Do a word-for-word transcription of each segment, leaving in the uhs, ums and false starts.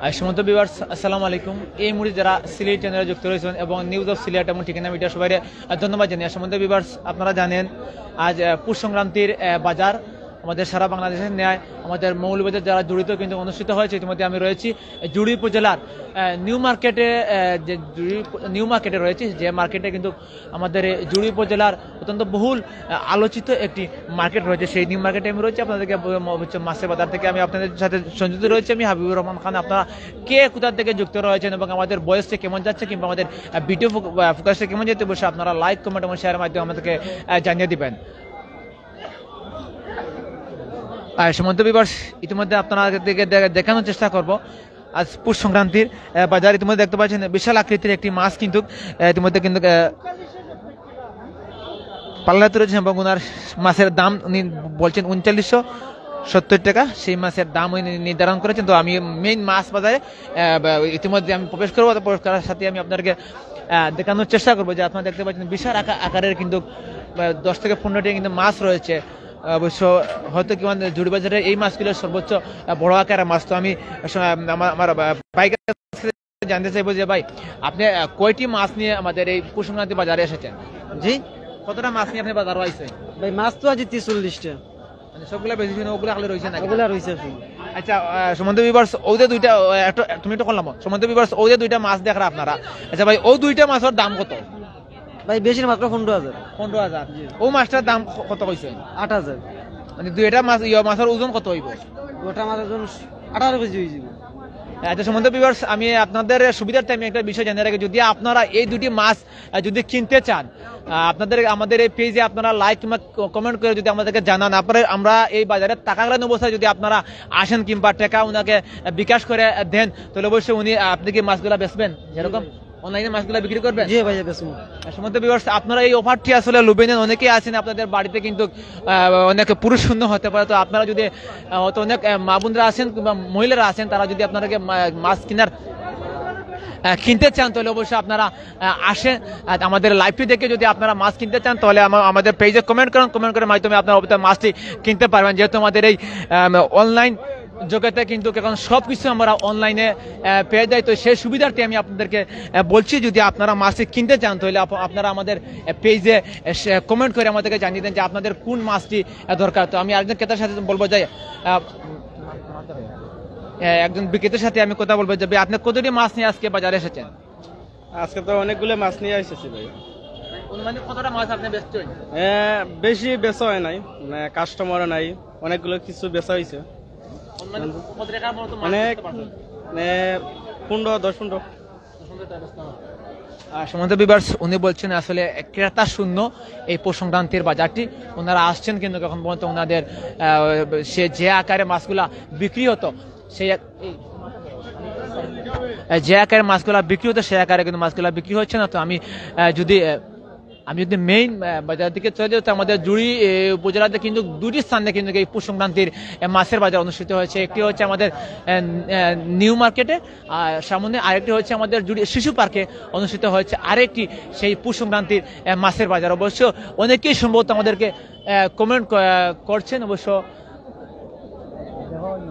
আর সমস্ত ভিউয়ার্স, আসসালামু আলাইকুম। এই মুহূর্তে যারা সিলেট চ্যানেলে যুক্ত রয়েছেন এবং নিউজ অফ সিলেট এবং ঠিকানা মিডিয়া সবাইকে, আহ, ধন্যবাদ জানাই। আর সমস্ত ভিউয়ার্স, আপনারা জানেন আজ, আহ, পৌষ সংক্রান্তির, আহ, বাজার আমাদের সারা বাংলাদেশের ন্যায় আমাদের মৌলভীবাজার যারা জড়িত কিন্তু অনুষ্ঠিত হয়েছে। ইতিমধ্যে আমি রয়েছি, আহ, জুড়ি উপজেলার, আহ, নিউ মার্কেটে, আহ, যে জুড়ি উপ-, নিউ মার্কেটে রয়েছি, যে মার্কেটে কিন্তু আমাদের এই জুড়ি উপজেলার অত্যন্ত বহুল, আহ, আলোচিত একটি মার্কেট রয়েছে। সেই নিউ মার্কেটে আমি রয়েছি, আপনাদেরকে ব-, ম-, হচ্ছে মাছের বাজার থেকে আমি আপনাদের সাথে সংযুক্ত রয়েছি আমি হাবিবুর রহমান খান। আপনারা কে কোথা থেকে যুক্ত রয়েছেন এবং আমাদের ভয়েসটা কেমন যাচ্ছে কিংবা আমাদের, আহ, ভিডিও ফোক-, আহ, ফোকাসটা কেমন যাচ্ছে, অবশ্যই আপনারা লাইক, কমেন্ট এবং শেয়ারের মাধ্যমে আমাদেরকে, আহ, জানিয়ে দিবেন। আর সমস্ত ভিউয়ার্স, ইতিমধ্যে আপনাদেরকে দে-, দেখানোর চেষ্টা করব আজ পৌষ সংক্রান্তির, আহ, বাজার। ইতিমধ্যে দেখতে পাচ্ছেন বিশাল আকৃতির একটি মাছ কিন্তু, আহ, ইতিমধ্যে কিন্তু, আহ, পাল্লাতে রয়েছে এবং ওনার মাছের দাম উনি বলছেন উনচল্লিশশো সত্তর টাকা। সেই মাছের দাম উনি নির্ধারণ করেছেন। তো আমি মেইন মাছ বাজারে, আহ, বা-, ইতিমধ্যে আমি প্রবেশ করবো। তো প্রবেশ করার সাথে আমি আপনাদেরকে, আহ, দেখানোর চেষ্টা করবো যে আপনারা দেখতে পাচ্ছেন বিশাল আকা-, আকারের কিন্তু, আহ, দশ থেকে পনেরোটি কিন্তু মাছ রয়েছে। অবশ্য হয়তো কি মানে জুড়ি বাজারে এই মাছগুলো সর্বোচ্চ, আহ, বড় আকারের মাছ। তো আমি, আহ, আমার, আমার, আহ, ভাইকে জানতে চাইবো যে ভাই, আপনি, আহ, কয়টি মাছ নিয়ে আমাদের এই পৌষ সংক্রান্তি বাজারে এসেছেন? জি। কতটা মাছ নিয়ে আপনি বাজারে আইছেন? ভাই, মাছ তো আজ ত্রিশ চল্লিশটা। মানে সবগুলা বেশি শুনে ওগুলা খালি রয়েছে নাকি? ওগুলা রয়েছে শুধু। আচ্ছা, আহ, সম্মানিত ভিউয়ার্স, ওই যে দুইটা, আহ, একটু, তুমি একটু করলাম, সম্মানিত ভিউয়ার্স, ওই যে দুইটা মাছ দেখরা আপনারা, আচ্ছা ভাই, ও দুইটা মাছের দাম কত? ভাই, বেশির মাত্র পনেরো হাজার। পনেরো হাজার। জি। ও মাছটার দাম ক-, কত কইছে? আট হাজার। মানে দুইটা মাছ, ইয়া, মাছের ওজন কত হইব? ওটা আমার ওজন আঠারো কেজি হয়ে যাবে। আচ্ছা, সম্মানিত ভিউয়ার্স, আমি আপনাদের সুবিধার্থে আমি একটা বিষয় জানিয়ে রাখি, যদি আপনারা এই দুটি মাছ, আহ, যদি কিনতে চান, আহ, আপনাদের, আমাদের এই পেজে আপনারা লাইক কিংবা ক-, কমেন্ট করে যদি আমাদেরকে জানান, আপনারা, আমরা এই বাজারে থাকাকালীন অবস্থায় যদি আপনারা আসেন কিংবা টাকা ওনাকে, আহ, বিকাশ করে, আহ, দেন, তাহলে অবশ্যই উনি, আহ, আপনি কি মাছগুলা বেচবেন? যেরকম অনলাইনে মাছগুলা বিক্রি করবেন? জি ভাইয়া, বেচবো। আর সম্মানিত ভিউয়ার্স, আপনারা এই অফারটি আসলে লুবে নেন। অনেকেই আছেন আপনাদের বাড়িতে কিন্তু, আহ, অনেক পুরুষ শূন্য হতে পারে। তো আপনারা যদি, আহ, হয়তো অনেক, আহ, মা বোনরা আছেন কিংবা মহিলারা আছেন, তারা যদি আপনাদেরকে মা-, মাছ কেনার, আহ, কিনতে চান, তাহলে অবশ্যই আপনারা, আহ, আসেন, আর আমাদের লাইভটি দেখে যদি আপনারা মাছ কিনতে চান, তাহলে আমা-, আমাদের পেজে কমেন্ট করুন, কমেন্ট করার মাধ্যমে আপনারা অবশ্যই মাছটি কিনতে পারবেন। যেহেতু আমাদের এই, আহ, অনলাইন জগতে কিন্তু এখন সব কিছু আমরা অনলাইনে, আহ, পেয়ে যাই। তো সেই সুবিধার্থে আমি আপনাদেরকে, আহ, বলছি, যদি আপনারা মাছটি কিনতে চান, তাহলে আপ-, আপনারা আমাদের, আহ, পেজে, আহ, সে-, কমেন্ট করে আমাদেরকে জানিয়ে দেন যে আপনাদের কোন মাছটি, আহ, দরকার। তো আমি আরেকজন ক্রেতার সাথে বলবো যে, আহ, আহ, একজন বিক্রেতার সাথে আমি কথা বলবো যে, ভাই, আপনি কতটি মাছ নিয়ে আজকে বাজারে এসেছেন? আজকে তো অনেকগুলো মাছ নিয়ে এসেছি ভাই। অনুমানিক কতটা মাছ আপনি বেচছেন? হ্যাঁ, বেশি বেচা হয় নাই, মানে কাস্টমারও নাই, অনেকগুলো কিছু বেচা হয়েছে। অনুমানিক কত টাকার মতো মাছ অনেক, বেচতে পারছেন? মানে পনেরো, দশ পনেরো। আহ, সম্মানিত ভিউয়ার্স, উনি বলছেন আসলে ক্রেতা শূন্য এই পৌষ সংক্রান্তির বাজারটি। ওনারা আসছেন কিন্তু এখন পর্যন্ত ওনাদের, আহ, সে যে আকারে মাছগুলা বিক্রি হতো, সেই এক-, এই, আহ, যে আকারে মাছগুলা বিক্রি হতো, সে আকারে কিন্তু মাছগুলা বিক্রি হচ্ছে না। তো আমি, আহ, যদি, আহ, আমি যদি মেইন, আহ, বাজার দিকে চলে যাই, তো আমাদের জুড়ি, আহ, উপজেলাতে কিন্তু দুটি স্থানে কিন্তু এই পৌষ সংক্রান্তির, আহ, মাছের বাজার অনুষ্ঠিত হয়েছে। একটি হচ্ছে আমাদের, আহ, আহ, নিউ মার্কেটে, আর সামনে আরেকটি হচ্ছে আমাদের জুড়ি শিশু পার্কে অনুষ্ঠিত হয়েছে আরেকটি সেই পৌষ সংক্রান্তির, আহ, মাছের বাজার। অবশ্য অনেকেই সম্ভবত আমাদেরকে, আহ, কমেন্ট ক-, আহ, করছেন। অবশ্য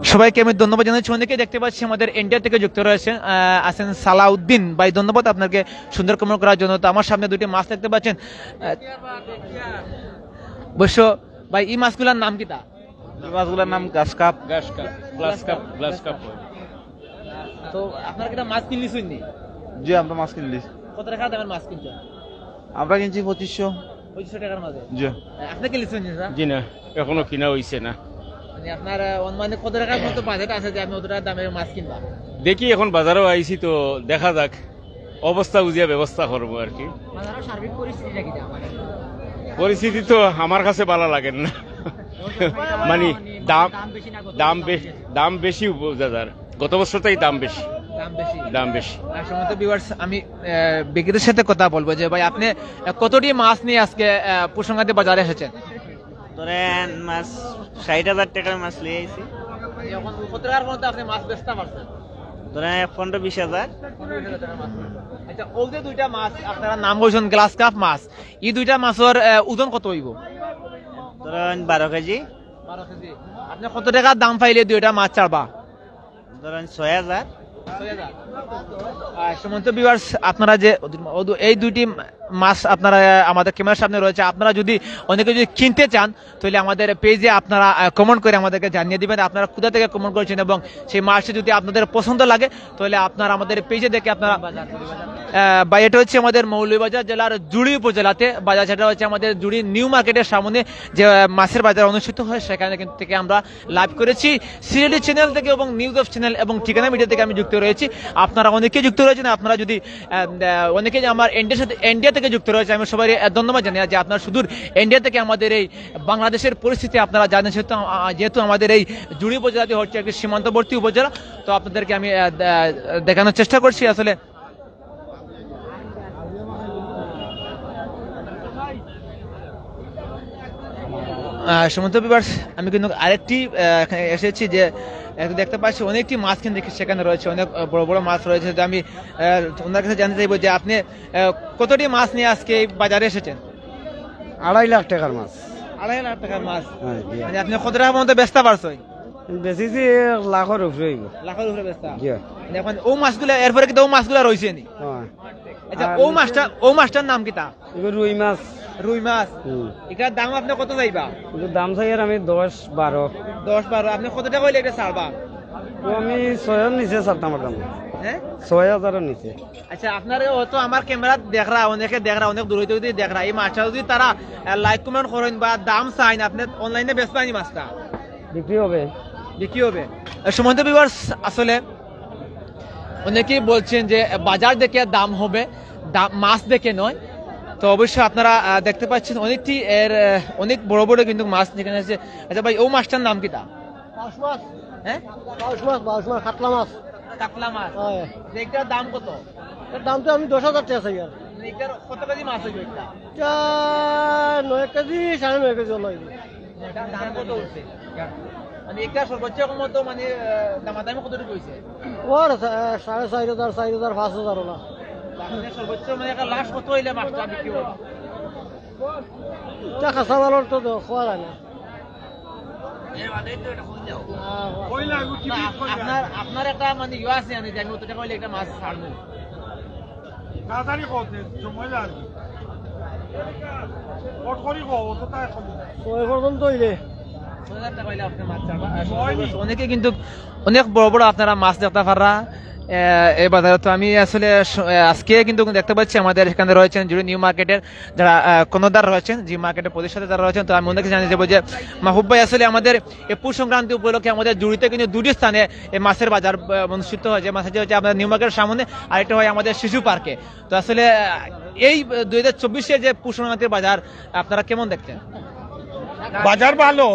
সবাইকে আমি ধন্যবাদ জানাচ্ছি। অনেকেই দেখতে পাচ্ছি আমাদের ইন্ডিয়া থেকে যুক্ত রয়েছেন, আহ, আছেন সালাউদ্দিন ভাই, ধন্যবাদ আপনাকে সুন্দর কমেন্ট করার জন্য। তো আমার সামনে দুটি মাছ দেখতে পাচ্ছেন, আহ, অবশ্য ভাই, এই মাছগুলোর নাম কিতা? এই মাছগুলোর নাম গাছ কাপ। গাছ cup, glass cup, glass cup. তো আপনারা কিতা মাছ কিনলিছইন নি? জি, আমরা মাছ কিনলি। কত টাকা দামের মাছ কিনছেন? আমরা কিনছি পঁচিশশো। পঁচিশশো টাকার মাঝে? জি। আপনি কিনলিছইন নি, স্যার? জি না, এখনো কিনা হইছে না। মানে আপনার, আহ, অনুমানিক কত টাকার মতো বাজেট আছে যে আপনি অত টাকার দামে মাছ কিনবা? দেখি, এখন বাজারও আইছি তো, দেখা যাক, অবস্থা বুঝিয়া ব্যবস্থা করবো আর কি। বাজারের সার্বিক পরিস্থিতিটা কি জানেন? পরিস্থিতি তো আমার কাছে ভালো লাগে না। মানে দাম, দাম বেশি, দাম বেশি বোঝা যার। গত বছর থেকে দাম বেশি। দাম বেশি। দাম বেশি। আর সম্মানিত ভিউয়ার্স, আমি, আহ, বিক্রেতার সাথে কথা বলবো যে ভাই, আপনি, আহ, কতটি মাছ নিয়ে আজকে, আহ, পৌষ সংক্রান্তি বাজারে এসেছেন? ধরেন মাছ ষাট হাজার টাকার মাছ লিয়ে আইছি। এখন কত টাকার মধ্যে আপনি মাছ বেচতে পারছেন? ধরেন পনেরো বিশ হাজার। আচ্ছা, ওই যে দুইটা মাছ আপনারা নাম কইছেন গ্লাস কাপ মাছ, এই দুইটা মাছের, আহ, ওজন কত হইব? ধরেন বারো কেজি। বারো কেজি। আপনি কত টাকা দাম পাইলে দুইটা মাছ ছাড়বা? ধরেন ছয় হাজার। ছয় হাজার। আহ, সম্মানিত ভিউয়ার্স, আপনারা যে অদু-, এই দুইটি মাছ আপনারা, আহ, আমাদের ক্যামেরার সামনে রয়েছে, আপনারা যদি অনেকে যদি কিনতে চান, তাহলে আমাদের পেজে আপনারা, আহ, কমেন্ট করে আমাদেরকে জানিয়ে দিবেন আপনারা কোথা থেকে কমেন্ট করেছেন, এবং সেই মাছটি যদি আপনাদের পছন্দ লাগে, তাহলে আপনারা আমাদের পেজে দেখে আপনারা, আহ, বা এটা হচ্ছে আমাদের মৌলভীবাজার জেলার জুড়ি উপজেলাতে বাজার, সেটা হচ্ছে আমাদের জুড়ি নিউ মার্কেটের সামনে যে, আহ, মাছের বাজার অনুষ্ঠিত হয়, সেখানে কিন্তু থেকে আমরা লাইভ করেছি সিলেটি চ্যানেল থেকে এবং নিউজ অফ চ্যানেল এবং ঠিকানা মিডিয়া থেকে আমি যুক্ত রয়েছি। আপনারা অনেকেই যুক্ত রয়েছেন, আপনারা যদি, আহ, আহ, অনেকেই আমার ইন্ডিয়ার সাথে, ইন্ডিয়া থেকে যুক্ত রয়েছে, আমি সবাই, আহ, ধন্যবাদ জানাই যে আপনারা সুদূর ইন্ডিয়া থেকে আমাদের এই বাংলাদেশের পরিস্থিতি আপনারা জানেন, সেহেতু, আহ, যেহেতু আমাদের এই জুড়ি উপজেলাটি হচ্ছে একটি সীমান্তবর্তী উপজেলা, তো আপনাদেরকে আমি, আহ, আহ, দেখানোর চেষ্টা করছি আসলে। আহ, সম্মানিত ভিউয়ার্স, আমি কিন্তু আরেকটি, আহ, এখানে এসেছি যে একটু দেখতে পাচ্ছি অনেকটি মাছ কিন্তু দেখি সেখানে রয়েছে, অনেক, আহ, বড় বড় মাছ রয়েছে। তো আমি, আহ, ওনার কাছে জানতে চাইবো যে আপনি, আহ, কতটি মাছ নিয়ে আজকে এই বাজারে এসেছেন? আড়াই লাখ টাকার মাছ। আড়াই লাখ টাকার মাছ। হ্যাঁ, জি। মানে আপনি কত টাকা পর্যন্ত বেচতে পারছেন? বেচছি এক লাখর উপরে অইবো। লাখর উপরে বেচতা? জি। মানে এখন ও মাছগুলা, এরপরে কিন্তু ও মাছগুলা রইছে নি? হ্যাঁ। আচ্ছা, আর ও মাছটা, ও মাছটার নাম কিতা? এগুলো রুই মাছ। রুই মাছ। হুম। এটার দাম আপনি কত চাইবা? এগুলোর দাম চাই আর আমি দশ বারো। দশ বারো। আপনি কত টাকা হইলে এটা ছাড়বা? তো আমি ছয়ের নিচে ছাড়তাম পারতাম না। হ্যাঁ? ছয় হাজারের নিচে। আচ্ছা, আপনারা হয়তো আমার ক্যামেরা দেখরা, অনেকে দেখরা, অনেক দূর হইতে হইতে দেখরা, এই মাছটা যদি তারা, আহ, লাইক কমেন্ট করেন বা দাম চাইন, আপনি অনলাইনে বেচবেন এই মাছটা? বিক্রি হবে। বিক্রি হবে। আহ, সম্মানিত ভিউয়ার্স, আসলে অনেকেই বলছেন যে বাজার দেখে দাম হবে, দাম, মাছ দেখে নয়। তো অবশ্যই আপনারা, আহ, দেখতে পাচ্ছেন অনেকটি এর, আহ, অনেক বড় বড় কিন্তু মাছ যেখানে আছে। আচ্ছা ভাই, ও মাছটার নাম কিতা? পাউস মাছ। হ্যাঁ? পাউস মাছ, পাউস মাছ, কাতলা মাছ। কাতলা মাছ। হ্যাঁ। তো এটার দাম কত? এর দাম তো আমি দশ হাজার টাকা চাই আর। মানে এটার কত কেজি মাছ হইবে এটা? এটা নয় কেজি, সাড়ে নয় কেজি হলো হইবে। এটা দাম কত উঠছে? মানে এটা সর্বোচ্চ এখন মতো মানে, আহ, দামাদামি কতটুকু হইছে? ওর সা-, সাড়ে চার হাজার, চার হাজার, পাঁচ হাজার ওলা। মানে সর্বোচ্চ মানে একটা লাস্ট কত হইলে মাছটা বিক্রি হবে? এটা খাসা মালর তো দ-, খোয়া যায় না। না, আপনার, আপনার একটা মানে ইয়ে আছে, আমি যে আমি অত টাকা হইলে একটা মাছ ছাড়বো। তাড়াতাড়ি কও, তে সময় লাগে। কট করি কও, অত টাকা কম। ছয় পর্যন্ত হইলে। ছয় হাজার টাকা হইলে আপনি মাছ ছাড়বা। আর ছয় নি। অনেকে কিন্তু অনেক বড় বড় আপনারা মাছ দেখতে পাররা, এ, এই বাজারে। তো আমি আসলে স-, এ, আজকে কিন্তু দেখতে পাচ্ছি আমাদের এখানে রয়েছেন জুড়ি নিউ মার্কেটের যারা, আহ, কর্ণধার রয়েছেন, জি মার্কেটের প্রতিষ্ঠাতা যারা রয়েছেন, তো আমি ওনাকে জানিয়ে দেবো যে মাহবুব ভাই, আসলে আমাদের এই পৌষ সংক্রান্তি উপলক্ষে আমাদের জুড়িতে কিন্তু দুটি স্থানে এই মাছের বাজার, আহ, অনুষ্ঠিত হয়, যে মাছের হচ্ছে আমাদের নিউ মার্কেটের সামনে, আর একটা হয় আমাদের শিশু পার্কে। তো আসলে, আহ, এই, আহ, দুই হাজার চব্বিশে যে পৌষ সংক্রান্তির বাজার আপনারা কেমন দেখছেন? বাজার ভালো,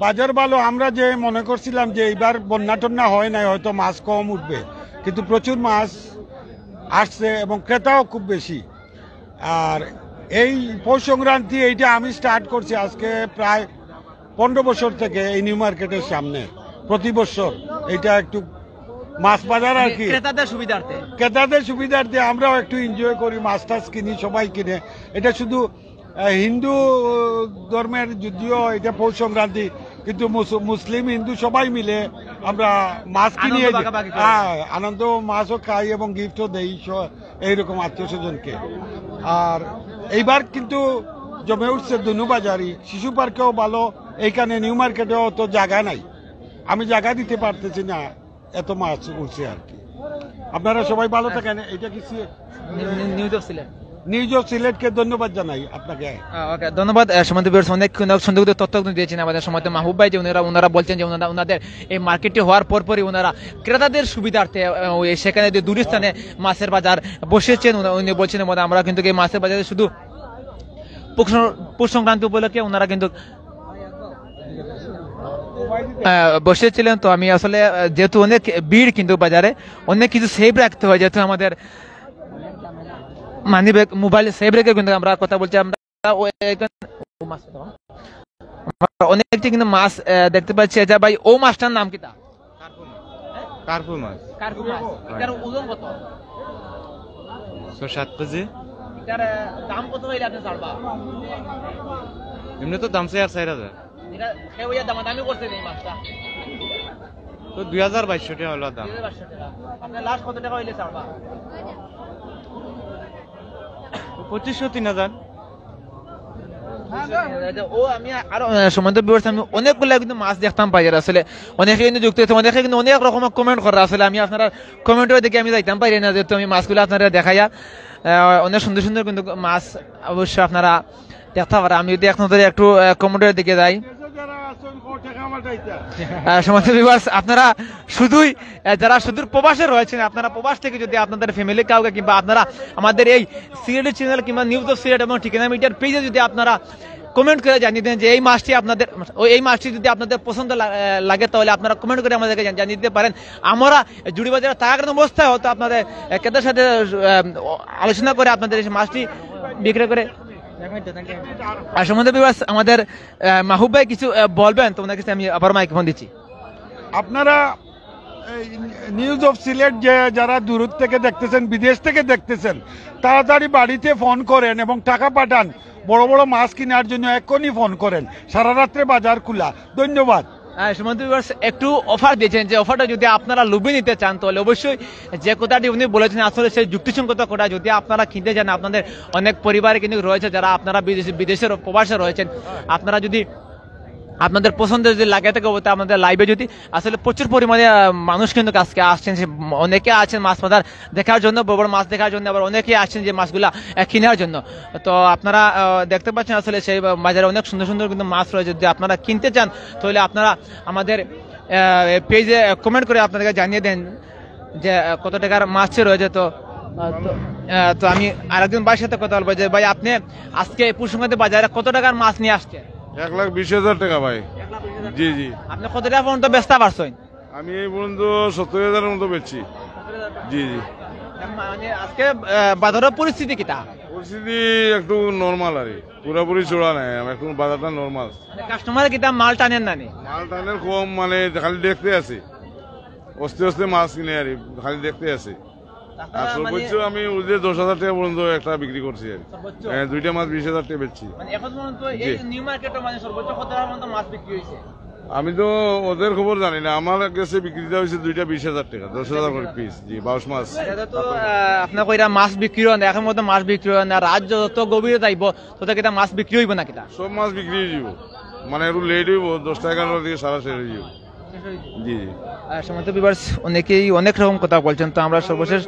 বাজার ভালো। আমরা যে মনে করছিলাম যে এইবার বন্যা টন্যা হয় নাই, হয়তো মাছ কম উঠবে, কিন্তু প্রচুর মাছ আসছে এবং ক্রেতাও খুব বেশি। আর এই পৌষ সংক্রান্তি, এইটা আমি স্টার্ট করছি আজকে প্রায় পনেরো বছর থেকে এই নিউ মার্কেটের সামনে। প্রতি বছর এইটা একটু মাছ বাজার আর কি। ক্রেতাদের সুবিধার্থে। ক্রেতাদের সুবিধার্থে আমরাও একটু এনজয় করি, মাছ টাছ কিনি, সবাই কিনে। এটা শুধু, আহ, হিন্দু ধর্মের যদিও এটা পৌষ সংক্রান্তি, কিন্তু মুস-, মুসলিম হিন্দু সবাই মিলে আমরা মাছ কিনি। আনন্দ এই যে, ভাগাভাগি করি। হ্যাঁ, আনন্দ, মাছও খাই এবং গিফটও দেই স-, এইরকম আত্মীয় স্বজনকে। আর এইবার কিন্তু জমে উঠছে দুনু বাজারই, শিশু পার্কেও ভালো, এইখানে নিউ মার্কেটেও তো জায়গা নাই, আমি জায়গা দিতে পারতেছি না, এত মাছ উঠছে আর কি। আপনারা সবাই ভালো থাকেন। এটা কি সি-, নি-, নি-, news of Sylhet. News of সিলেটকে ধন্যবাদ জানাই আপনাকে। আহ, ওকে, ধন্যবাদ। আহ, সম্মানিত ভিউয়ার্স, অনেক, অনেক সুন্দর সুন্দর তথ্য কিন্তু দিয়েছেন আমাদের সম্মানিত মাহবুব ভাই, যে ওনারা, ওনারা বলছেন যে ওনারা, ওনাদের এই মার্কেটটি হওয়ার পর পরই ওনারা ক্রেতাদের সুবিধার্থে, আহ, ওই সেখানে যে দূর স্থানে মাছের বাজার বসেছেন, উনি, উনি বলছেন, আমরা কিন্তু এই মাছের বাজারে শুধু পৌষ, পৌষ সংক্রান্তি উপলক্ষে ওনারা কিন্তু, আহ, বসেছিলেন। তো আমি আসলে, আহ, যেহেতু অনেক ভিড় কিন্তু বাজারে, অনেক কিছু সেভ রাখতে হয়, যেহেতু আমাদের মানি ব্যাগ, মোবাইল সেভ রেখে কিন্তু আমরা কথা বলছি। আমরা ও একজন, ও মাছ কত? আমরা অনেকটি কিন্তু মাছ, আহ, দেখতে পাচ্ছি। আচ্ছা ভাই, ও মাছটার নাম কিতা? কার্পু মাছ। কার্পু মাছ। কার্পু মাছ। এটার ওজন কত? ছয় সাত কেজি। এটার, আহ, দাম কত হইলে আপনি ছাড়বা? এমনি তো দাম চাই আর চার হাজার। এটা কেউ ইয়া দামাদামি করছে নি এই মাছটা? তো দুই হাজার বাইশশো টাকা হলো দাম। আপনার লাস্ট কত টাকা হইলে ছাড়বা? পঁচিশশো, তিন হাজার। ও, আমি আরো, আহ, সম্মানিত ভিউয়ার্স, আমি অনেকগুলা কিন্তু মাছ দেখতাম পাই আর আসলে অনেকে কিন্তু যুক্ত হইতে, অনেকে কিন্তু অনেক রকম কমেন্ট করে। আসলে আমি আপনারা কমেন্টও দেখে আমি যাইতাম পারি না, যেহেতু আমি মাছগুলা আপনারা দেখাইয়া, আহ, অনেক সুন্দর সুন্দর কিন্তু মাছ অবশ্য আপনারা দেখতে পারেন। আমি যদি এখন ধরে একটু, আহ, কমেন্টের দিকে যাই, আহ, সম্মানিত ভিউয়ার্স, আপনারা শুধুই, আহ, যারা সুদূর প্রবাসে রয়েছেন, আপনারা প্রবাস থেকে যদি আপনাদের ফ্যামিলি কাউকে কিংবা আপনারা আমাদের এই সিলেটি চ্যানেল কিংবা নিউজ অফ সিলেট এবং ঠিকানা মিডিয়ার পেজে যদি আপনারা কমেন্ট করে জানিয়ে দেন যে এই মাছটি আপনাদের, ও এই মাছটি যদি আপনাদের পছন্দ লা-, আহ, লাগে, তাহলে আপনারা কমেন্ট করে আমাদেরকে জান-, জানিয়ে দিতে পারেন। আমরা জুড়ি বাজারে থাকাকালীন অবস্থায় হয়তো আপনাদের, আহ, ক্রেতার সাথে, আহ, আলোচনা করে আপনাদের এই মাছটি বিক্রয় করে। আর সম্মানিত ভিউয়ার্স, আমাদের, আহ, মাহবুব ভাই কিছু, আহ, বলবেন, তোমাদের কাছে আমি আবার মাইক্রোফোন দিচ্ছি। আপনারা এই নিউজ অফ সিলেট যে যারা দূর থেকে দেখতেছেন, বিদেশ থেকে দেখতেছেন, তাড়াতাড়ি বাড়িতে ফোন করেন এবং টাকা পাঠান। বড় বড় মাছ কেনার জন্য এখনই ফোন করেন, সারা রাত্রে বাজার খোলা। ধন্যবাদ। হ্যাঁ, সুমন্ত ভিউয়ার্স একটু অফার দিয়েছেন, যে অফারটা যদি আপনারা লুবি নিতে চান, তাহলে অবশ্যই যে কথাটি উনি বলেছেন, আসলে সেই যুক্তিসঙ্গত কথা। যদি আপনারা কিনতে চান, আপনাদের অনেক পরিবারে কিন্তু রয়েছে, যারা আপনারা বিদেশে, বিদেশের প্রবাসে রয়েছেন, আপনারা যদি আপনাদের পছন্দের যদি লাগে থাকে, অবশ্যই আপনাদের লাইভে যদি আসলে প্রচুর পরিমাণে, আহ, মানুষ কিন্তু আজকে আসছেন, সে অনেকে আছেন মাছ বাজার দেখার জন্য, বড় বড় মাছ দেখার জন্য, আবার অনেকে আসছেন যে মাছগুলা, আহ, কেনার জন্য। তো আপনারা, আহ, দেখতে পাচ্ছেন আসলে সেই বাজারে অনেক সুন্দর সুন্দর কিন্তু মাছ রয়েছে। যদি আপনারা কিনতে চান, তাহলে আপনারা আমাদের, আহ, পেজে কমেন্ট করে আপনাদেরকে জানিয়ে দেন যে, আহ, কত টাকার মাছ রয়েছে। তো, আহ, তো, আহ, তো আমি আরেকজন ভাইয়ের সাথে কথা বলবো যে, ভাই, আপনি আজকে এই পুরুষ সংক্রান্তি বাজারে কত টাকার মাছ নিয়ে আসছেন? এক লাখ বিশ হাজার টাকা ভাই। জি, জি। আপনি কত টাকা পর্যন্ত বেচতে পারছেন? আমি এই পর্যন্ত সত্তর হাজারের মতো বেচছি। জি, জি। মানে আজকে, আহ, বাজারের পরিস্থিতি কিতা? পরিস্থিতি একটু নরমাল আর কি, পুরাপুরি চড়া নাই, আমার একটু বাজারটা নরমাল। মানে কাস্টমারে কিতা মাল টানের না নি? মাল টানের কম, মানে খালি দেখতে আছে, আস্তে আস্তে মাছ কিনে আর কি, খালি দেখতে আছে। আর আপনারা মানে সর্বোচ্চ আমি ওই যে দশ হাজার টাকা পর্যন্ত একটা বিক্রি করছি আর কি। সর্বোচ্চ? হ্যাঁ, দুইটা মাছ বিশ হাজার টাকা বেচছি। মানে এখন পর্যন্ত জি। এই নিউ মার্কেটে মানে সর্বোচ্চ কত টাকা পর্যন্ত মাছ বিক্রি হয়েছে? আমি তো ওদের খবর জানি না, আমার কাছে বিক্রিটা হয়েছে দুইটা বিশ হাজার টাকা, দশ হাজার করে পিস। জি, বাউশ মাছ। এটা তো, আহ, আপনার কইরা মাছ বিক্রি হয় না, এখন মতো মাছ বিক্রি হয় না, রাত যত গভীরে যাইব, তত কিতা মাছ বিক্রি হইব না কিতা? সব মাছ বিক্রি হয়ে যাব, মানে একটু লেট হইব, দশটা এগারোটার দিকে সারা শেষ হয়ে যাব। জি, জি। আহ, সম্মানিত ভিউয়ার্স, অনেকেই অনেক রকম কথা বলছেন, তো আমরা সর্বশেষ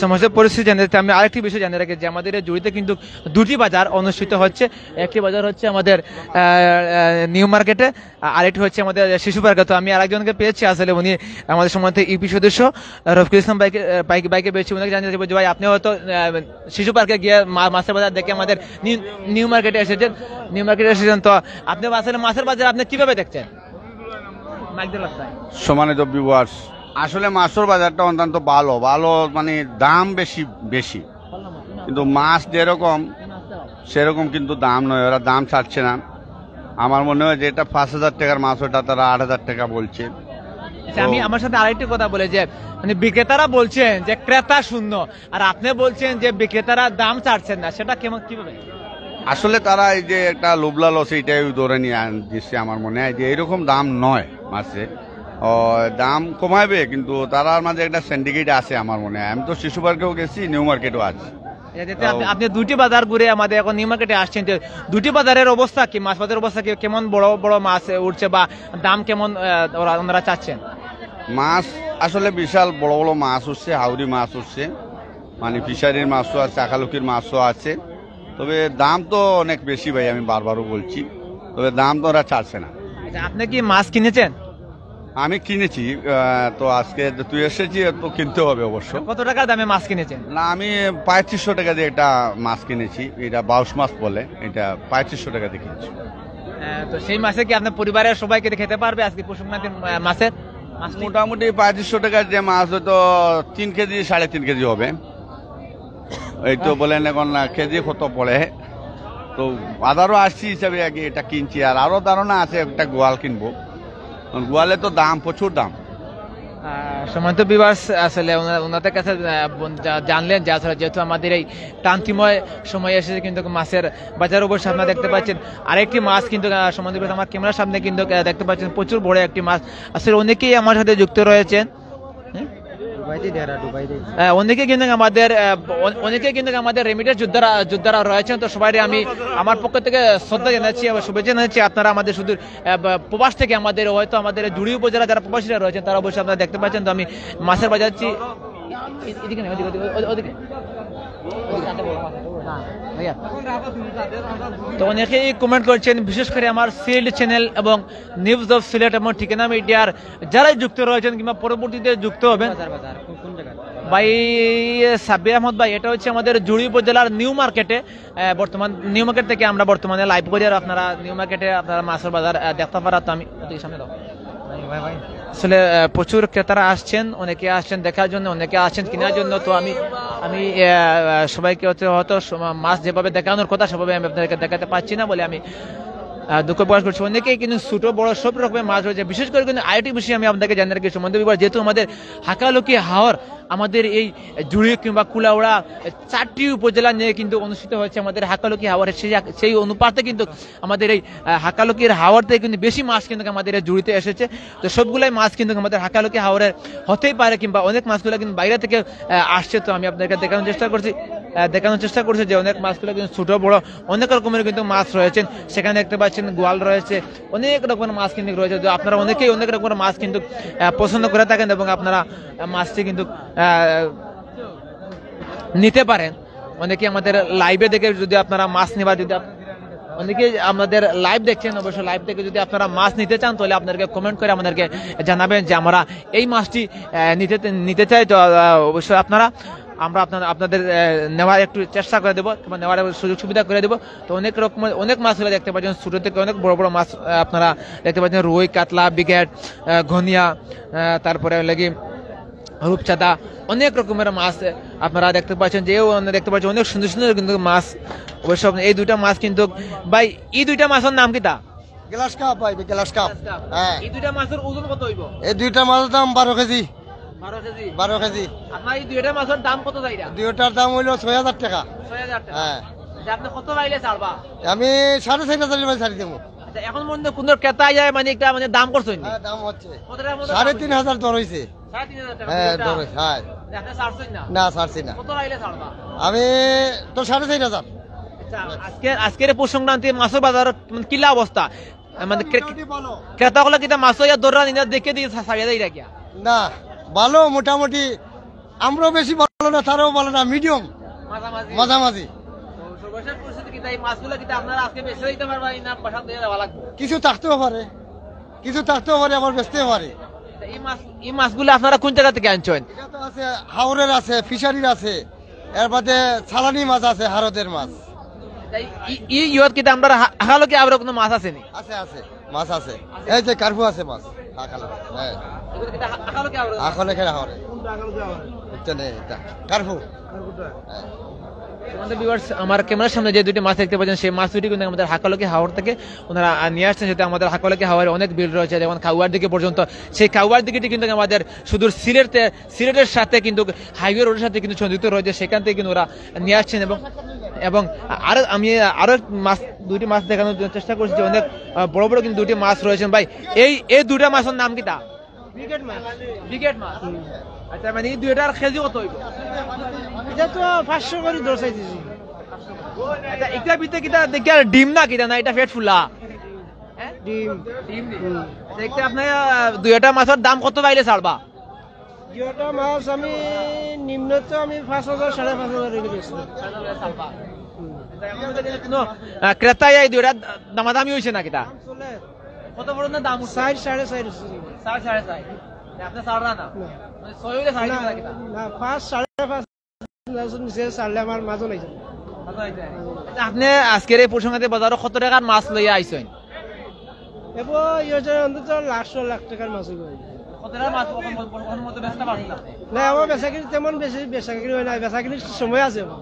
সমস্ত পরিস্থিতি জানতে চাই। আমি আরেকটি বিষয় জানিয়ে রাখি যে আমাদের এই জুড়িতে কিন্তু দুটি বাজার অনুষ্ঠিত হচ্ছে। একটি বাজার হচ্ছে আমাদের, আহ, আহ, নিউ মার্কেটে, আ-, আরেকটি হচ্ছে আমাদের শিশু পার্কে। তো আমি আরেকজনকে পেয়েছি, আসলে উনি আমাদের সম্মানিত ইউপি সদস্য, আহ, রফিকুল ইসলাম ভাইকে, আহ, ভাইকে, ভাইকে পেয়েছি। ওনাকে জানতে চাইবো যে ভাই, আপনি হয়তো, আহ, শিশু পার্কে গিয়ে মা-, মাছের বাজার দেখে আমাদের নিউ, নিউ মার্কেটে এসেছেন, নিউ মার্কেটে এসেছেন। তো আপনি আসলে মাছের বাজার আপনি কিভাবে দেখছেন? মাইক দিয়ে লাগবে। সম্মানিত ভিউয়ার্স, আসলে মাছের বাজারটা অত্যন্ত ভালো, ভালো মানে দাম বেশি, বেশি, কিন্তু মাছ যেরকম সেরকম কিন্তু দাম নয়, ওরা দাম ছাড়ছে না। আমার মনে হয় যে এটা পাঁচ হাজার টাকার মাছ, ওটা তারা আট হাজার টাকা বলছে। আচ্ছা, আমি তো আমার সাথে আরেকটি কথা বলে যে, মানে, বিক্রেতারা বলছেন যে ক্রেতা শূন্য, আর আপনি বলছেন যে বিক্রেতারা দাম ছাড়ছেন না, সেটা কেমন, কিভাবে? আসলে তারা এই যে একটা লোভ লালচ, এইটাই ধরে নিয়ে আন-, দিচ্ছে আমার মনে হয় যে এরকম দাম নয় মাছে। ও, দাম কমাইবে, কিন্তু তারার মাঝে একটা সিন্ডিকেট আছে আমার মনে হয়। আমি তো শিশু পার্কেও গেছি, নিউ মার্কেটও আছি। এতে তো আপনি, আপনি দুটি বাজার ঘুরে আমাদের এখন নিউ মার্কেটে আসছেন, যে দুটি বাজারের অবস্থা কি, মাছ বাজারের অবস্থা কি, কেমন বড় বড় মাছ উঠছে বা দাম কেমন, আহ, ওরা, ওনারা চাচ্ছেন? মাছ আসলে বিশাল বড় বড় মাছ উঠছে, হাউরি মাছ উঠছে, মানে ফিশারির মাছও আছে, আখালুকির মাছও আছে। তবে দাম তো অনেক বেশি ভাই, আমি বারবারও বলছি, তবে দাম তো ওরা ছাড়ছে না। আচ্ছা, আপনি কি মাছ কিনেছেন? আমি কিনেছি, আহ, তো আজকে যেহেতু এসেছি, তো কিনতে হবে অবশ্য। কত টাকার দামে মাছ কিনেছেন? না, আমি পঁয়ত্রিশশো টাকা দিয়ে একটা মাছ কিনেছি, এটা বাউশ মাছ বলে, এটা পঁয়ত্রিশশো টাকা দিয়ে কিনছি। আহ, তো সেই মাছে কি আপনার পরিবারের সবাই কেটে খেতে পারবে আজকে পৌষ সংক্রান্তির, আহ, মাছের মাছটি? মোটামুটি পঁয়ত্রিশশো টাকার যে মাছ, হয়তো তিন কেজি, সাড়ে তিন কেজি হবে। এই তো বলেন এখন না, কেজি কত পড়ে, তো বাজারও আসছি হিসাবে আগে এটা কিনছি। আর আরো ধারণা আছে একটা গোয়াল কিনবো, কারণ গোয়ালে তো দাম, প্রচুর দাম। আহ, সম্মানিত ভিউয়ার্স, আসলে ওনা-, ওনাদের কাছে, আহ, বন-, জা-, জানলেন যে আসলে যেহেতু আমাদের এই ক্লান্তিময় সময় এসেছে, কিন্তু মাছের বাজার অবশ্যই আপনারা দেখতে পাচ্ছেন আরেকটি মাছ কিন্তু, আহ, সম্মানিত ভিউয়ার্স, আমার ক্যামেরার সামনে কিন্তু, আহ, দেখতে পাচ্ছেন প্রচুর বড় একটি মাছ। আসলে অনেকেই আমার সাথে যুক্ত রয়েছেন। হ্যাঁ? ডুবাই দি দেরা, ডুবাই দি। আহ, অনেকে কিন্তু আমাদের, আহ, অন-, অনেকে কিন্তু আমাদের রেমিটেন্স যোদ্ধারা, যোদ্ধারা রয়েছেন। তো সবাই আমি আমার পক্ষ থেকে শ্রদ্ধা জানাচ্ছি এবং শুভেচ্ছা জানাচ্ছি। আপনারা আমাদের শুধু, আহ, ব-, প্রবাস থেকে আমাদের, হয়তো আমাদের জুড়ি উপজেলা যারা প্রবাসীরা রয়েছেন, তারা অবশ্যই আপনারা দেখতে পাচ্ছেন। তো আমি মাছের বাজার যাচ্ছি। এ-, এদিকে না, ওদিকে, ওদিকে, ওদিকে। ওদিকে আনতে বলো, মাছ আনতে বলো। না, ভাইয়া। তো অনেকেই কমেন্ট করছেন, বিশেষ করে আমার সিলেট চ্যানেল এবং নিউজ অফ সিলেট এবং ঠিকানা মিডিয়ার যারাই যুক্ত রয়েছেন কিংবা পরবর্তীতে যুক্ত হবেন। বাজার, বাজার, কোন, কোন জায়গা? ভাই, সাব্বির আহমদ ভাই, এটা হচ্ছে আমাদের জুড়ি উপজেলার নিউ মার্কেটে। আহ, বর্তমান নিউ মার্কেট থেকে আমরা বর্তমানে লাইভ করি, আর আপনারা নিউ মার্কেটে আপনারা মাছের বাজার, আহ, দেখতে পারা। তো আমি ওদিকে সামনে দাও। ভাই, ভাই, ভাই। আসলে, আহ, প্রচুর ক্রেতারা আসছেন, অনেকে আসছেন দেখার জন্য, অনেকে আসছেন কেনার জন্য। তো আমি, আমি, আহ, সবাইকে হচ্ছে হয়তো সম-, মাছ যেভাবে দেখানোর কথা সেভাবে আমি আপনাদেরকে দেখাতে পারছি না বলে আমি, আহ, দুঃখ প্রকাশ করছি। অনেকেই কিন্তু ছোট বড় সব রকমের মাছ রয়েছে। বিশেষ করে কিন্তু আরেকটি বিষয় আমি আপনাদেরকে জানিয়ে রাখি, সম্মানিত ভিউয়ার, যেহেতু আমাদের হাকালুকি হাওর আমাদের এই জুড়ি কিংবা কুলাউড়া চারটি উপজেলা নিয়ে কিন্তু অনুষ্ঠিত হয়েছে আমাদের হাকালুকি হাওরে। সেই, সেই অনুপাতে কিন্তু আমাদের এই, আহ, হাকালুকির হাওর থেকে কিন্তু বেশি মাছ কিন্তু আমাদের এই জুড়িতে এসেছে। তো সবগুলাই মাছ কিন্তু আমাদের হাকালুকি হাওরের হতেই পারে, কিংবা অনেক মাছগুলো কিন্তু বাইরে থেকে, আহ, আসছে। তো আমি আপনাদেরকে দেখানোর চেষ্টা করছি, আহ, দেখানোর চেষ্টা করছি যে অনেক মাছগুলো কিন্তু ছোট বড় অনেক রকমের কিন্তু মাছ রয়েছেন। সেখানে দেখতে পাচ্ছেন গোয়াল রয়েছে, অনেক রকমের মাছ কিন্তু রয়েছে। তো আপনারা অনেকেই অনেক রকমের মাছ কিন্তু, আহ, পছন্দ করে থাকেন এবং আপনারা, আহ, মাছটি কিন্তু, আহ, নিতে পারেন। অনেকে আমাদের লাইভে দেখে যদি আপনারা মাছ নেবার, যদি আপ-, অনেকে আমাদের লাইভ দেখছেন, অবশ্য লাইভ থেকে যদি আপনারা মাছ নিতে চান, তাহলে আপনাদেরকে কমেন্ট করে আমাদেরকে জানাবেন যে আমরা এই মাছটি, আহ, নিতে, নিতে চাই। তো, আহ, অবশ্যই আপনারা, আমরা আপনাদের, আপনাদের, আহ, নেওয়ার একটু চেষ্টা করে দেবো, কিংবা নেওয়ার সুযোগ সুবিধা করে দেবো। তো অনেক রকম, অনেক মাছগুলো দেখতে পাচ্ছেন, ছোটো থেকে অনেক বড় বড় মাছ, আহ, আপনারা দেখতে পাচ্ছেন, রুই, কাতলা, বিগেট, আহ, ঘনিয়া, আহ, তারপরে লাগে রূপচাঁদা, অনেক রকমের মাছ আপনারা দেখতে পাচ্ছেন। যে দেখতে পাচ্ছেন অনেক সুন্দর সুন্দর কিন্তু মাছ। অবশ্য আপনি এই দুইটা মাছ কিন্তু, ভাই, এই দুইটা মাছের নাম কিতা? গ্লাস কাপ ভাই, গ্লাস কাপ। Glass cup. হ্যাঁ। এই দুইটা মাছের ওজন কত হইব? এই দুইটা মাছের দাম বারো কেজি। বারো কেজি? বারো কেজি। আপনার এই দুইটা মাছের দাম কত চাইরা? দুইটার দাম হইল ছয় হাজার টাকা। ছয় হাজার টাকা? হ্যাঁ। আচ্ছা, আপনি কত পাইলে ছাড়বা? আমি সাড়ে চার হাজার টাকা ছাড়ি দেবো। আচ্ছা, এখন পর্যন্ত কোনো ক্রেতা যায় মানে একটা মানে দাম করছেন নি? হ্যাঁ, দাম হচ্ছে। কত টাকার মতো দাম সাড়ে তিন হাজার হইছে? দর হইছে। সাড়ে তিন হাজার টাকা হ্যাঁ, দুইটা? দর হইছে, হ্যাঁ। আপনি ছাড়ছেন না? না, ছাড়ছি না। কত পাইলে ছাড়বা? আমি তো সাড়ে চার হাজার। আচ্ছা, আজকে, আজকের এই পৌষ সংক্রান্তি মাছের বাজার মানে কিলা অবস্থা? মানে ক্রে-, মোটামুটি ভালো। ক্রেতা হলে কিতা মাছ ইয়া দররা নিনা দেখে দিয়ে ছা-, ছাড়িয়ে দেয় কিয়া? না, ভালো মোটামুটি। আমরাও বেশি ভালো না, তারাও ভালো না, মিডিয়াম। মাঝামাঝি। মাঝামাঝি। তো সর্বশেষ পরিস্থিতি কিতা, এই মাছগুলো কিতা আপনারা আজকে বেচে দিতে পারবা না বাসাত নিয়ে যাওয়া লাগবে? কিছু থাকতেও পারে, কিছু থাকতেও পারে, আবার বেচতেও পারে। তা এই মাছ, এই মাছগুলো আপনারা কোন জায়গা থেকে আনছেন? এটা তো আছে, হাওরের আছে, ফিশারির আছে, এর বাদে চালানি মাছ আছে, হারদের মাছ। তা এই, এই, এই ইয়ত কিতা আমরা হা-, হাকালুকি হাওরে কোনো মাছ আছে নি? আছে, আছে, মাছ আছে। এই যে কার্পু আছে মাছ, হাকালুকি, হ্যাঁ। এগুলো কিতা হা-, হাকালুকি হাওরে? হাকালুকি হাওরে। বুঝতে নেই এটা। কার্পু। হ্যাঁ। আমাদের ভিউয়ার্স, আমার ক্যামেরার সামনে যে দুটি মাছ দেখতে পাচ্ছেন, সেই মাছ দুটি কিন্তু আমাদের হাকালুকি হাওর থেকে ওনারা, আহ, নিয়ে আসছেন। যেহেতু আমাদের হাকালুকি হাওরে অনেক বিল রয়েছে, যেমন কাউয়ার দিঘি পর্যন্ত। সেই কাউয়ার দিঘিটি কিন্তু আমাদের সুদূর সিলেট থে-, সিলেটের সাথে কিন্তু হাইওয়ে রোডের সাথে কিন্তু সংযুক্ত রয়েছে, সেখান থেকে কিন্তু ওরা নিয়ে আসছেন। এবং, এবং আরো আমি আরো মাছ, দুটি মাছ দেখানোর জন্য চেষ্টা করছি যে অনেক, আহ, বড় বড় কিন্তু দুটি মাছ রয়েছেন। ভাই, এই, এই দুটা মাছের নাম কিতা? ব্রিগেড মাছ। ব্রিগেড মাছ। হুম। আচ্ছা, মানে এই দুইটার কেজি কত হইব? এটা তো পাঁচশো করে দর চাইতেছি। আচ্ছা, এটা ভিতরে কিতা দেখি আর ডিম না কিতা, না এটা পেট ফুলা? হ্যাঁ? ডিম। ডিম, ডিম। হুম। আচ্ছা, একটা আপনার, আহ, দুইটা মাছের দাম কত পাইলে ছাড়বা? দুইটা মাছ আমি নিম্ন তো আমি পাঁচ হাজার, সাড়ে পাঁচ হাজার রেখে বেচবো। ছাড়বা। হুম। আচ্ছা, এখন তো কোনো, আহ, ক্রেতা এই দুইটা দামাদামি হইছে না কিতা? দাম চলে। কত পর্যন্ত দাম উঠছে? চার, সাড়ে চার উঠছে। চার, সাড়ে চার। আপনি ছাড়রা না? না। মানে ছয় হইলে ছাড়ি না, দিবা না কিতা? না, পাঁচ, সাড়ে পাঁচ হাজার নিচে ছাড়লে আমার মাছও নাই। মাছও নাই। আচ্ছা, আপনি আজকের এই পৌষ সংক্রান্তি বাজারো কত টাকার মাছ লইয়া আইছেন? এবার ইয়ে হচ্ছে অন্তত লাখ, লাখ টাকার মাছ হইব। কত টাকার মাছ এখন, এখন মতো বেচতে পারছেন না? না, আমার বেচাকিনি তেমন বেশি বেচাকিনি হয় না, বেচাকিনির সময় আছে এখন।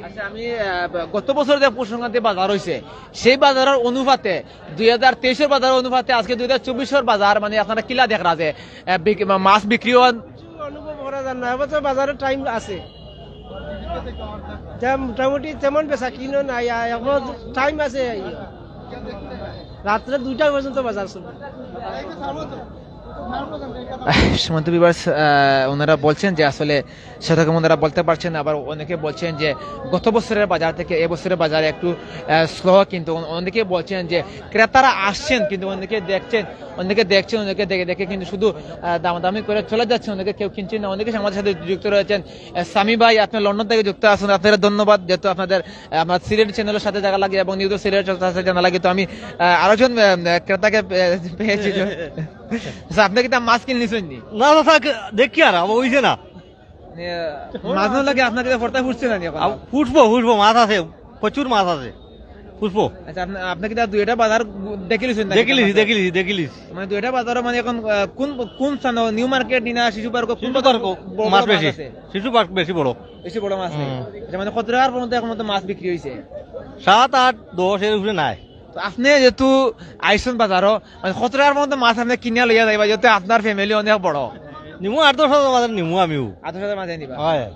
আচ্ছা, আমি, আহ, গত বছর যে পৌষ সংক্রান্তি বাজার হইছে, সেই বাজারের অনুপাতে, দুই হাজার তেইশের বাজার অনুপাতে আজকে দুই হাজার চব্বিশের বাজার, মানে, আপনারা কিলা দেখরা যে, আহ, বিক-, মা-, মাছ বিক্রি হন? কিছু অনুভব করা যায় না, এবছর বাজারে টাইম আছে। যা মোটামুটি তেমন বেচা কিনো নাই, আর এখনো টাইম আছে। রাত্রে দুইটা পর্যন্ত বাজার চলবে। সম্মানিত ভিউয়ার্স, আহ, ওনারা বলছেন যে আসলে সেরকম ওনারা বলতে পারছেন না। আবার অনেকে বলছেন যে গত বছরের বাজার থেকে এবছরের বাজারে একটু, আহ, স্লো, কিন্তু অন-, অনেকে বলছেন যে ক্রেতারা আসছেন, কিন্তু অনেকে দেখছেন, অনেকে দেখছেন, অনেকে দেখে, দেখে কিন্তু শুধু, আহ, দামাদামি করে চলে যাচ্ছেন, অনেকে কেউ কিনছেন না। অনেকে আমাদের সাথে যুক্ত রয়েছেন, আহ, সামি ভাই, আপনি লন্ডন থেকে যুক্ত আছেন, আপনাদের ধন্যবাদ, যেহেতু আপনাদের, আহ, আমার সিলেট চ্যানেলের সাথে জানা লাগে এবং নিউজ সিলেটের সাথে জানা লাগে। তো আমি, আহ, আরো একজন, আহ, ক্রেতাকে, আহ, পেয়েছি। আচ্ছা, আপনি কিতা মাছ কিনলিছেন নি? না, না, থাক, দেখি আর, আবার ওই যে না। এ, মাছ না লাগে আপনার কিতা ফর্তায় ফুটছে না নি এখন? আ, ফুটবো, ফুটবো, মাছ আছে, প্রচুর মাছ আছে, ফুটবো। আচ্ছা, আপনি, আপনি কিতা দুইটা বাজার দেখিলিছেন নাকি? দেখিলিছি, দেখিলিছি, দেখিলিছি। মানে দুইটা বাজারও মানে এখন, আহ, কোন, কোন স্থানে, নিউ মার্কেট নি না শিশু পার্ক, কোন শিশু বাজার পার্ক বড় বড় মাছ মাছ বেশি, আছে? শিশু পার্ক বেশি বড়। বেশি বড় মাছ নেই। হুম। আচ্ছা, মানে কত টাকার পর্যন্ত এখন মতো মাছ বিক্রি হইছে? সাত, আট, দশ এর উপরে নাই। তো আপনি যেহেতু আইসন বাজারও, মানে কত টাকার মতো মাছ আপনি কিনে লইয়া যাইবা, যেহেতু আপনার ফ্যামিলি অনেক বড়? নিমু আট দশ হাজার মাঝে নিমু আমিও। আট দশ হাজার মাঝে নিবা? হয়।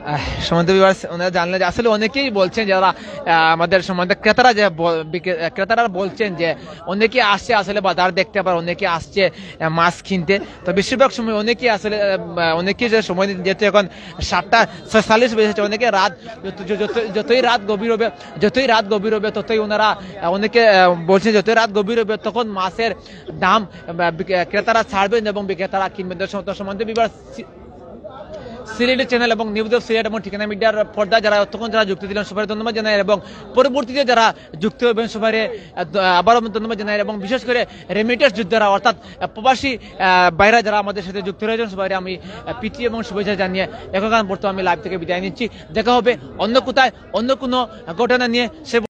আহ, সম্মানিত ভিউয়ার্স, ওনারা জানলেন যে আসলে অনেকেই বলছেন যারা, আহ, আমাদের সম্মানিত ক্রেতারা যে বল-, বিক্রে-, আহ, ক্রেতারা বলছেন যে অনেকে আসছে আসলে বাজার দেখতে, আবার অনেকে আসছে, আহ, মাছ কিনতে। তো বেশিরভাগ সময় অনেকেই আসলে, আহ, অনেকেই যে সময় দিন, যেহেতু এখন সাতটা ছয়চল্লিশ বেজেছে, অনেকে রাত যত, যত, যত, যতই রাত গভীর হবে, যতই রাত গভীর হবে, ততই ওনারা, আহ, অনেকে, আহ, বলছেন যতই রাত গভীর হবে তখন মাছের দাম, আহ, বিক-, আহ, ক্রেতারা ছাড়বেন এবং বিক্রেতারা কিনবেন। তো সম-, তো সম্মানিত ভিউয়ার্স, সি-, সিলেটি চ্যানেল এবং নিউজ অফ সিলেট এবং ঠিকানা মিডিয়ার পর্দায় যারা এতক্ষণ যারা যুক্ত দিলেন সবাই ধন্যবাদ জানাই এবং পরবর্তীতে যারা যুক্ত হবেন সবাই আবারও ধন্যবাদ জানাই এবং বিশেষ করে রেমিটেন্স যোদ্ধারা অর্থাৎ, আহ, প্রবাসী, আহ, ভাইরা যারা আমাদের সাথে যুক্ত রয়েছেন সবাই আমি, আহ, প্রীতি এবং শুভেচ্ছা জানিয়ে এখন বর্তমানে আমি লাইভ থেকে বিদায় নিচ্ছি। দেখা হবে অন্য কোথায় অন্য কোনো ঘটনা নিয়ে। সে